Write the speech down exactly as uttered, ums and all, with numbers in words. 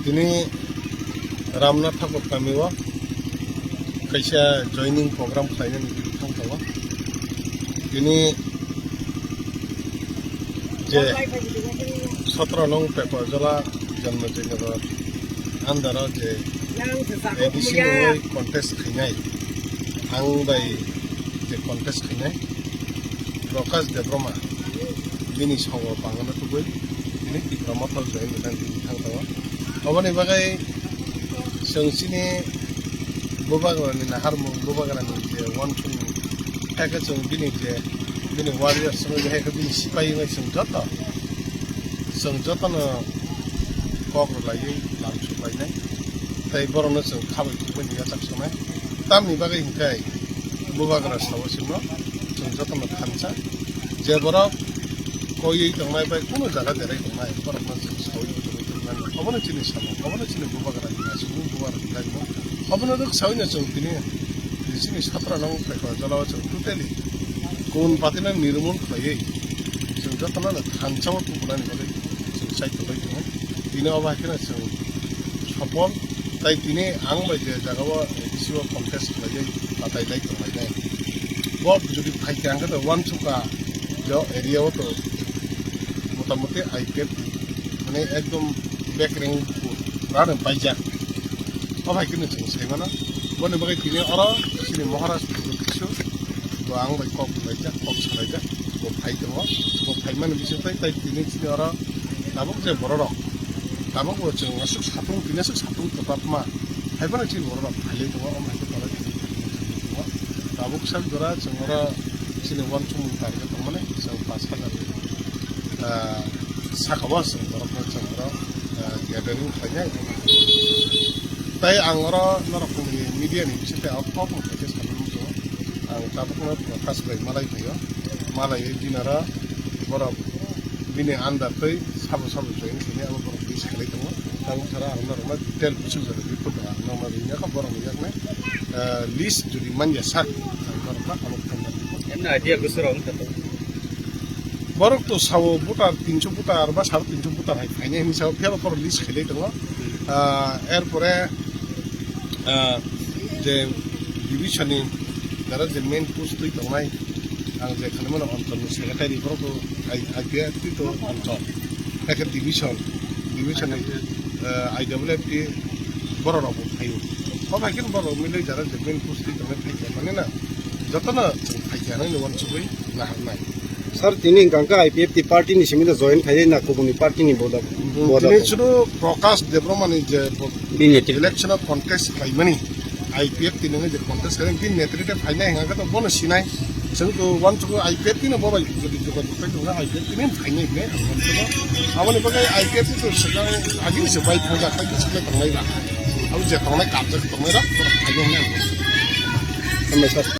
Tini Ramnath Thakur kamio kaisa joining program khlainani tini thang tongo. Tini je sotro nong Peparjala Janmajinagar under o je A D C ni contest khainai, ang bai je contest khainai Prakash Debbarma, bini songo bangano tubui tini Tipra Motha join rwnani tini thang tongo. Oboni bagwi chwng chini bubagrani naharmung, bubagrani je uansukmung, hai khe chwng bini je bini warriors wngwi hai khe bini sipai wngwi chwng joto, chwng jotono kok rwlaiwi lam suklainai tei borokno chwng khabai tubui ni yachak sonai. Tamni bagwi hinkhe bubagra sao chwngno, chwng jotono thansa, je borok koiwi tongnai bai kunu jaga derai tongnai, borokno chwng saui tongwi tongmani. Obono chini samung, obono chini bubagrani aswk bubagrani laimung. Obono rwk saui no chwng tini chini satra nang Peparjala o chwng totally kun patina nirmon khlaiwi chwng jotono thansa o tubunani bagwi chwng chai tongwi tongo. Tini obo hai kheno chwng sopol. Tai tini ang bai je jaga o A D C o contest khlaiwi batai lai tonglai nai. Bo jodi phai khe ang khe to uansukha je area o to motamoti I P F T mane ekdom bekreng rano paijak. O hai kheno chwng sai mano. Boni bagwi tini oro chini Maharaj Kisu bo ang bai kok laijak, kok salaijak, bo phai tongo. Bo phaimani bisingtwi tai tini chini oro tabuk je bororok, tabuk bo chwng aswk satung, tini aswk satung kwbangma, hai phano chini bororok phailai tongo, omo hai khe tola tini tongo. Tabuk sak jora chwng oro chini uansukmung target tongmani chwng pash hajar, ah, saka o chwng borokno chwng oro, ah, gathering khlainai. Tai ang oro norokni media ni bisingtwi ang kok mokol khe sanwi muchungo. Ang tabukno Prakash bai malai phaio, malaiwi dinaro borok bini under twi sabo sabo join khainai abo borok list khlai tongo. Tabuk sara ang norokno detail buchuk jora report ang norokno rinai kha borokni yakni, eh, list jodi manya sak ang norokno abo khna. Emni idea gusura wngkha to. Borok to sao voter tinso voter ba sare tinso voter hai phainai hinwi sao phiyaba borok list khlai tongo. Ah, er pore, ah, je division ni jara je main post twi tongnai, ang je khlaimano Anchal ni secretary borok to I, I P F T to Anchal. Ekhe division, division ni, ah, I W F T borok rok bo phaio. Bo hai khe borok mile jara je main post twi tongnai phai khe mani na jotono chwng phai khe hinwi uansugwi naharnai. Sir, tini hwnkha khe I P F T party ni simi da join khainai na kubuni party ni boda, boda Tini tong? Chwng Prakash Debbarma ni je bo Bini election o contest khlaimani, I P F T ni je contest khlaimani, bini netrite phainai hwnkha khe to bono sinai. Chwng to uansukgo I P F T no bo bai jodi jogajog khai tongo, I P F T ni phainai hinwi ang uansukgo. Aboni bagwi I P F T to swkang agini se bai thangja khai bwswk le tongnai ba. Abo je tongnai kabjak tongnai rok, borok phainai hinwi ang uansukgo. Hambai sir.